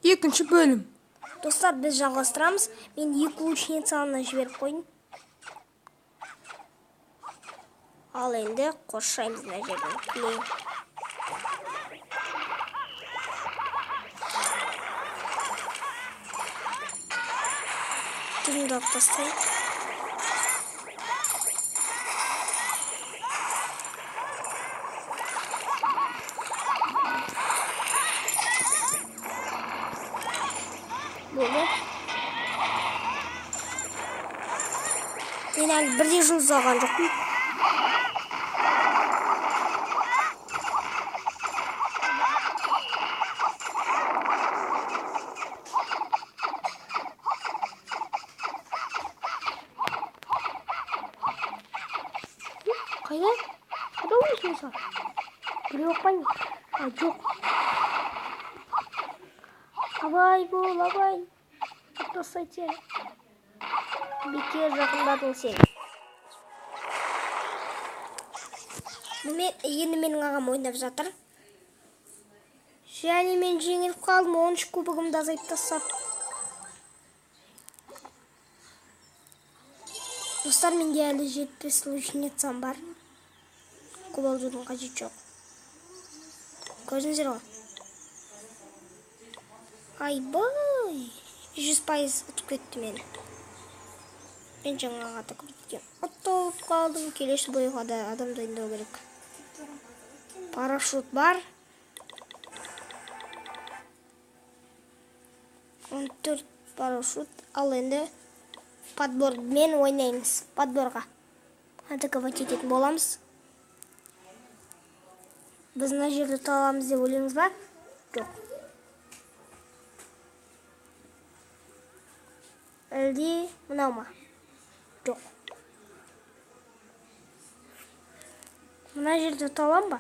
Екінші бөлім. Достар, біз жалғастырамыз. Мен екі лучницаны жіберіп қойдым. Ал енді қоршаймыз мына жерден. Кілең. Түбімді алып тастайын. Болды. Мен әлі бірде жұлдыз алған жоқпын. Қайда? Қайда лучница? Біреу жоқ па не? А, жоқ. Абай бол, абай. Тастайте. Бекер жақындадың сен. Енді менің ағам ойнап жатыр. Және мен жеңіліп қалдым. 13 кубогымды азайтып тастап. Достар, менде әлі 70 лучницам бар. Көп алудың қажеті жоқ. Көрдіңіздер ғой. Айбай! 100% ұтып кетті мені. Мен жаңағы атака біткен. Ұтылып қалдым. Келесі бойға да адам дайындау керек. Парашют бар. 14 парашют. Ал енді подбормен ойнаймыз. Подборға атаковать ететін боламыз. Біз мына жерді ұта аламыз деп ойлаймыз ба? Жоқ. Әлде мынау ма? Жоқ. Мына жерді ұта аламын ба?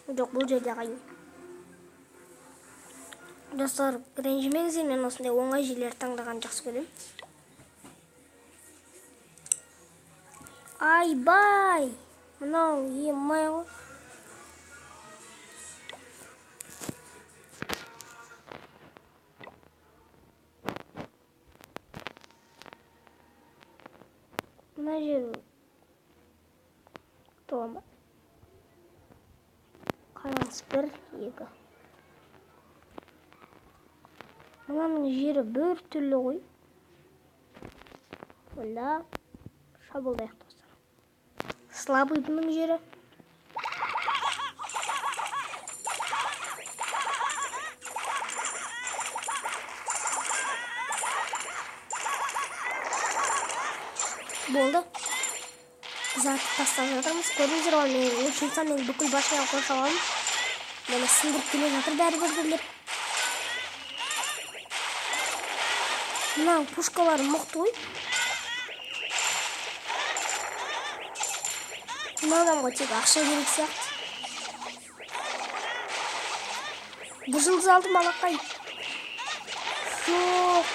Жоқ, бұл жерде қайын. Достар, ренжімеңіздер, мен осындай оңай жерлерді таңдағанды жақсы көремін. Айбай! Мынау емай ғой. Мына жер тола ма? Қараңыз, 1, 2. Мынаның жері бір түрлі ғой. Онда шабуылдайық, достар. Слабый бұның жері. Болды. Біз атып тастап жатырмыз. Көрдіңіздер ғой, мен лучницамен бүкіл башняны қоршап алдым. Мені сындырып келе жатыр бәрі бір-бірлеп. Мынаның пушкалары мықты ғой. Мына адамға тек ақша керек сияқты. Бір жұлдыз алдым, алақай. Жоқ.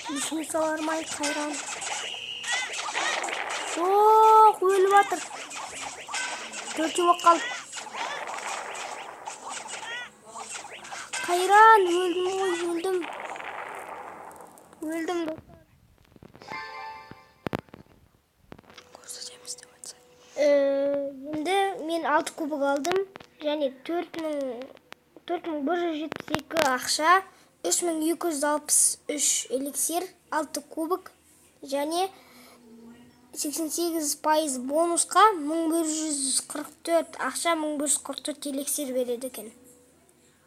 Лучницаларым ай, қайран. Жоқ, өліп жатыр. Төртеу болып қалды. Қайран, өлдім ғой, өлдім. Өлдім. Көрсетеміз деп айтсай. Енді мен 6 кубок алдым. Және 4172 ақша, 3263 эликсир, 6 кубок және 88% бонусқа 1144 ақша, 1144 эликсир береді екен.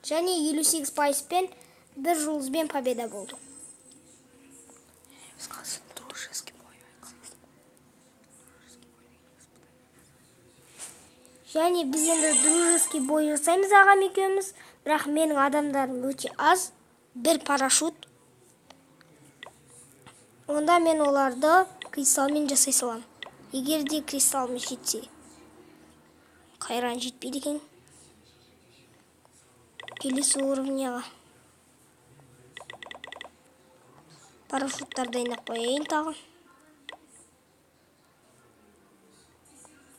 Және 58%-пен бір жұлдызбен победа болды. Және біз енді дружеский бой жасаймыз ағам екеуміз, бірақ менің адамдарым өте аз, бір парашют. Онда мен оларды кристалмен жасай саламын. Егер де кристалым жетсе. Қайран жетпейді екен. Келесі уровняға. Парашюттар дайындап қояйын тағы.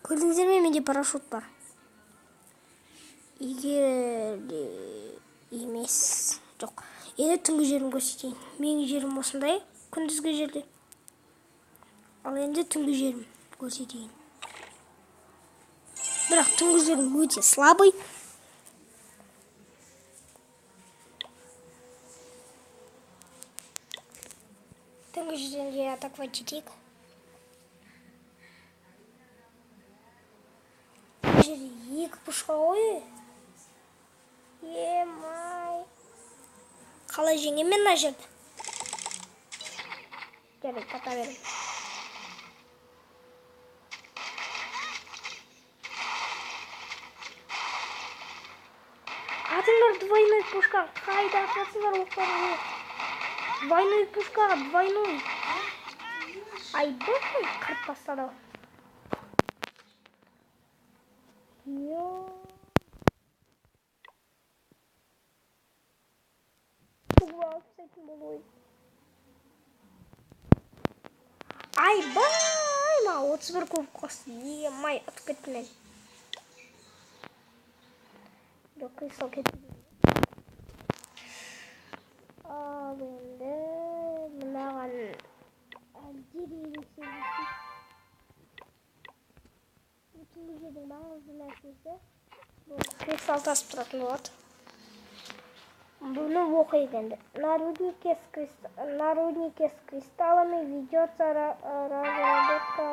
Көрдіңіздер ме, менде парашют бар. Егер де еме. Емес, жоқ. Енді түнгі жерін көрсетейін. Менің жерім осындай, күндізгі жерде. Ал енді түнгі жерім көрсетейін. Бірақ түнгі жерім өте слабый. Түнгі жерден де атаковать етейік. Бұл жерде 2 пушка ғой. Емай. Қалай жеңемін мен мына жерді? Жарайды, ата беремін. Атыңдар двойной пушка. Қайда атасыңдар оқтарыңды? Двойной пушкаға, двойной. Айбай, қырып тастады. Айбай, маған 31 куб қосты. Емай, ұтып кеттім мен. Жоқ, кристалл кетті. Ал енді мынаған әлде де ерекше. Түнгі жердің маңызды нәрсесі бұл кристалл тасып тұратын болады. Бұны оқиық енді. На руднике с кристаллами ведется разработка.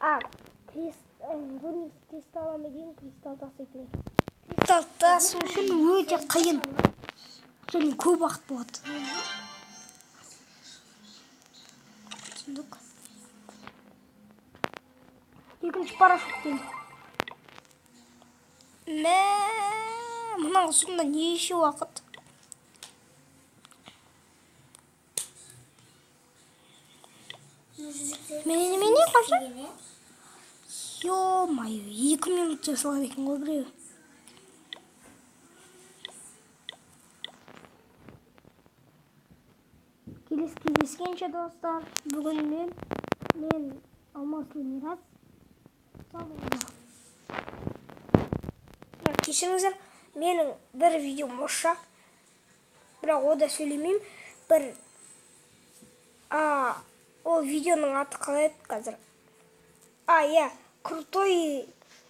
А, рудник с кристаллами деген кристалл таситын. Кристалл тасу үшін өте қиын. Және көп уақыт болады. Түсіндік. Екінші парашют келді. Мә, мынау сонда неше уақыт? Міне, қаша? Ё-моё, 2 минут жасалады екен ғой біреуі. Келесі кездескенше, достар. Бүгін мен Алмаслы Мирас. Сау болыңыздар. Кешіріңіздер, менің бір видеом орысша, бірақ о да сөйлемеймін. Бір ол видеоның аты қалай еді қазір? Иә, крутой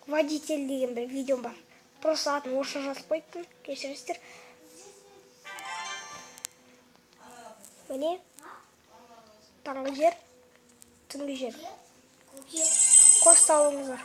водитель деген бір видеом бар. Просто атын орысша жазып қойыппын, кешіріңіздер. Міне, таңғы жер, түнгі жер. Қош сау болыңыздар.